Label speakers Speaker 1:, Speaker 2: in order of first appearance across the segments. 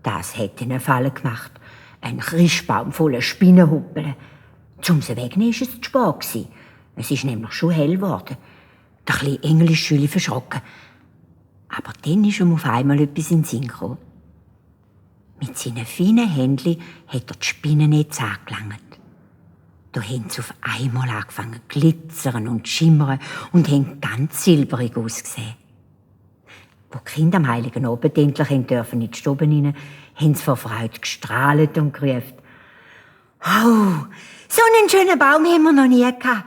Speaker 1: Das hätte eine Falle gemacht. Ein Christbaum voller Spinnenhuppeln. Zum sie wegnehmen war es zu spät. Es ist nämlich schon hell geworden. Der kleine Engel ist schön verschrocken. Aber dann ist ihm auf einmal etwas in den Sinn gekommen. Mit seinen feinen Händchen hat er die Spinnennetz angelangt. Da haben sie auf einmal angefangen zu glitzern und zu schimmern und haben ganz silberig ausgesehen. Wo die Kinder am Heiligen Abend endlich in die Stube rein, haben sie vor Freude gestrahlt und gerufen: «Oh, so einen schönen Baum haben wir noch nie gehabt.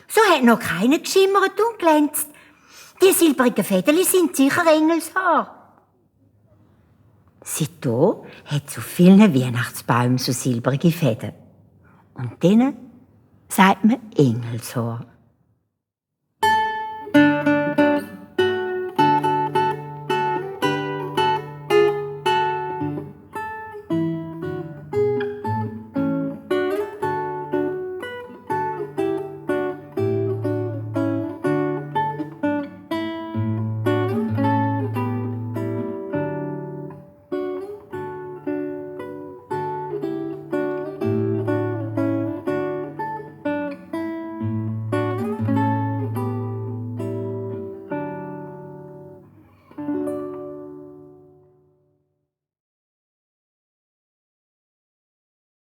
Speaker 1: So hat noch keiner geschimmert und glänzt. Die silbrigen Fädeli sind sicher Engelshaar.» Seitdem hat es auf vielen Weihnachtsbäumen so silbrige Fäden. Und denen sagt man Engelshaar.